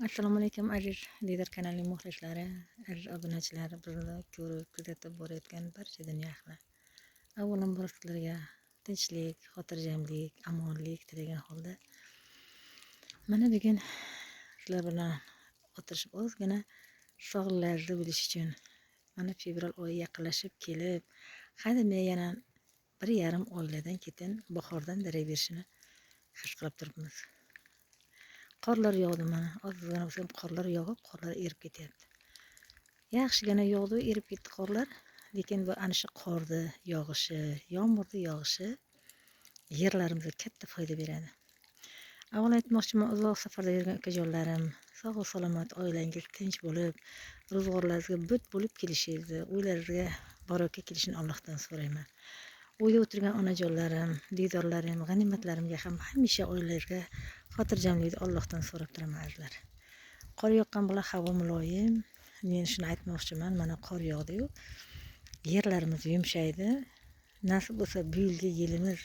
Assalomu alaykum, aziz Didor kanalining muxlislari, aziz obunachilar, bizni ko'rib, kuzatib borayotgan barcha dunyo ahli. Avvalambor sizlarga tinchlik, xotirjamlik, omonlik tilagan holda mana bugun sizlar bilan o'tirishib ozgina sog'liqlaringizni bilish uchun mana fevral oyi yaqinlashib kelib, hademay yana 1,5 oylardan keyin bahordan darak berishini his qilib turibmiz. Qorlar yog'di mana, ozgina bo'lsa ham qorlar yog'ib, qorlar erib ketyapti. Yaxshigina yog'di, erib ketdi qorlar, lekin bu ana shu qorni yog'ishi, yomg'irni yog'ishi yerlarimizga katta foyda beradi. Avval aytmoqchiman, uzoq safarda yurgan ukajonlarim, sog' salomat, oilangiz tinch bo'lib, ro'zg'orlaringizga but bo'lib kelishingizni, uylaringizga baraka kelishini Allohdan so'rayman. Uyda o'tirgan onajonlarim, diydorlarim, g'animatlarimga ham hamisha oilalarga xotirjamlikni Allohdan so'rab turaman, azizlar. Qor yoqqan bilan havo muloyim. Men shuni aytmoqchiman, mana qor yog'di-yu, yerlarimiz yumshaydi. Nasib bo'lsa bu yilgi yilimiz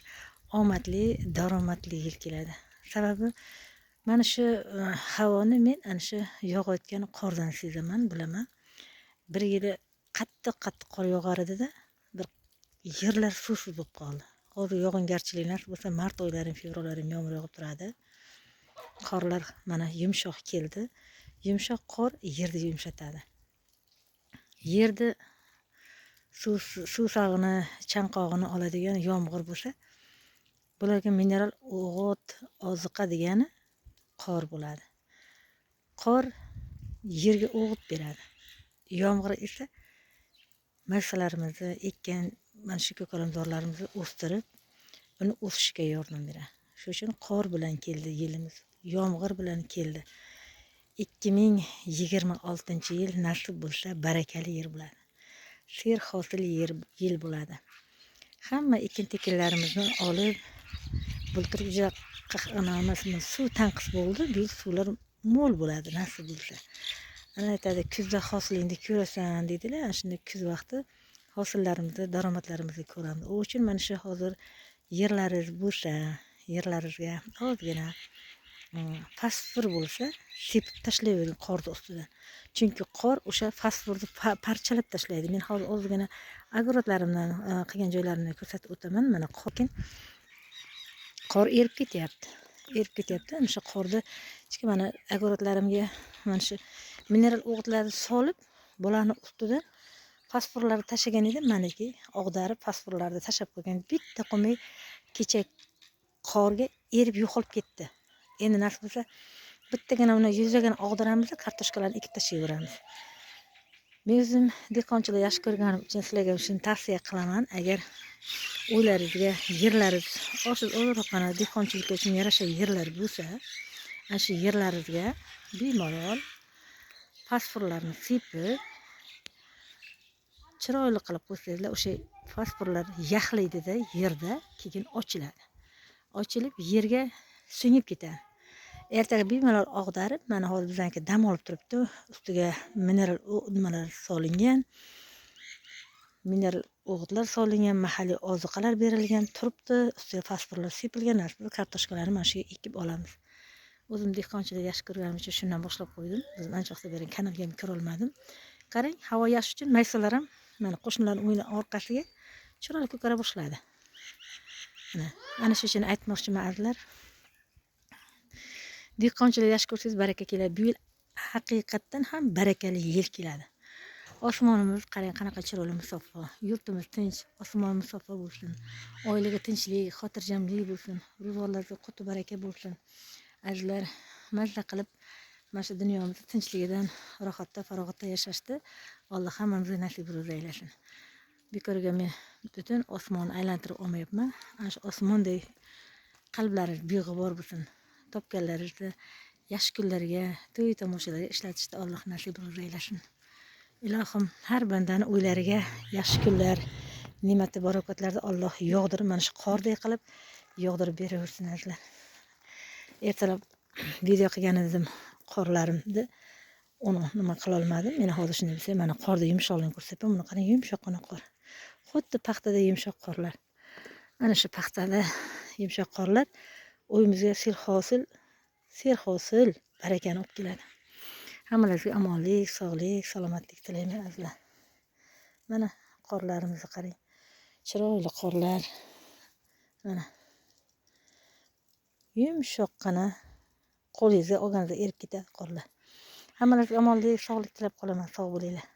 omadli, daromadli yil keladi. Sababi mana shu havoni men ana shu yog'ayotgan qordan sezaman, bilaman. Bir yili qattiq-qattiq qor yog'ar edi-da, bir yerlar suvsiz bo'lib qoldi. Hozir yog'ingarchilik nasib bo'lsa mart oylari, fevral oylari yomg'ir yog'ib turadi. Qorlar mana yumshoq keldi. Yumshoq qor yerni yumshatadi. Yerni suvsag'ini, chanqog'ini oladigan yomg'ir bo'lsa, bularga mineral o'g'it, oziqa degani qor bo'ladi. Qor yerga o'g'it beradi. Yomg'ir esa maysalarimizni ekkan mana shu ko'kalamzorlarimizni o'stirib, uni o'sishiga yordam beradi. Shuning uchun qor bilan keldi yilimiz, yomg'ir bilan keldi. 2026-yil nasib bo'lsa barakali yil bo'ladi. Serhosil yil bo'ladi. Hamma ekin-tekinlarimizni olib, bultur juda suv tanqis bo'ldi, bu yil suvlar mo'l bo'ladi nasib bo'lsa. Ana aytadi, kuzda hosilingni ko'rasan deydilar. Ana shunda kuz vaqti hosillarimizni, daromadlarimizni ko'ramiz. U uchun mana shu hozir yerlaringiz bo'lsa, yerlaringizga ozgina fosfor bo'lsa, sepib tashlayvering qorni ustidan. Chunki qor o'sha fosforni parchalab tashlaydi. Men hozir ozgina огород larimdan qilgan joylarimni ko'rsatib o'taman. Mana qor erib ketyapti. Erib ketyapti. Ana shu qorni ichki mana огород larimga mana shu mineral o'g'itlarni solib, bularni ustidan fosforlarni tashlagan edim. Maniki og'darib fosforlarni tashlab qo'ygan. Bitta qolmay kecha qorga erib yo'qolib ketdi. Endi nasib bo'lsa bittagina uni yuzagini og'diramiz, kartoshkalarni ekib tashlayveramiz. Men o'zim dehqonchilik yaxshi ko'rganim uchun sizlarga shuni tavsiya qilaman. Agar uylaringizga yerlaringiz ozroqgina dehqonchilik uchun yarasha yerlar bo'lsa, ana shu yerlaringizga bemalol fosforlarni sepib, chiroyli qilib qo'ysangizlar, o'sha fosforlar yaxlaydida yerda, keyin ochiladi. Ochilib yerga singib ketadi. Ertaga bemalol og'darib, mana hozir bizniki dam olib turibdi, ustiga mineral nimalar solingan, mineral o'g'itlar solingan, mahalliy oziqalar berilgan, turibdi, ustiga fosforlar sepilgan, narsa kartoshkalarni mana shu yerga ekib olamiz. O'zim dehqonchilik yaxshi ko'rganim uchun shundan boshlab qo'ydim. O'zim ancha vaqtdan beri kanalga ham kira olmadim. Qarang, havo yaxshi uchun maysalar ham mana qo'shnilarning uyini orqasiga chiroyli ko'kara boshladi. Mana ana shu uchun aytmoqchiman, azizlar. Dehqonchilik yaxshi ko'rsangiz baraka keladi. Bu yil haqiqatdan ham barakali yil keladi. Osmonimiz qarang qanaqa chiroyli, musaffo. Yurtimiz tinch, osmon musaffo bo'lsin. Oilaga tinchlik, xotirjamlik bo'lsin. Ro'zg'orlarga quti baraka bo'lsin. Azizlar, mazza qilib mana shu dunyomiz tinchligidan rohatda, farog'atda yashashni Alloh hammamizga nasib ro'za aylasin. Bekorga men butun osmonni aylantirib olmayapman. Ana shu osmonday qalblaringiz beg'ubor bo'lsin. Topganlaringizni yaxshi kunlarga, to'y tomoshalarga ishlatishni Alloh nasib ro'za aylasin. Ilohim har bandani uylariga yaxshi kunlar, ne'mati barakotlarni Alloh yog'dirib, mana shu qorday qilib yog'dirib beraversin, azizlar. Ertalab video qilgan edim qorlarimni, uni nima qila olmadim. Men hozir shunday desam, mana qorni yumshoqligini ko'rsatyapman. Buni qarang, yumshoqqina qor. Xuddi paxtada yumshoq qorlar. Ana shu paxtada yumshoq qorlar uyimizga serhosil barakani olib keladi. Hammalaringizga omonlik, sog'lik, salomatlik tilayman, azizlar. Mana qorlarimizni qarang. Chiroyli qorlar. Mana. Yumshoqqina qo'lingizga olganingizda erib ketadi qorlar. Hammalaringizga omonlik, sog'lik tilab qolaman. Sog' bo'linglar.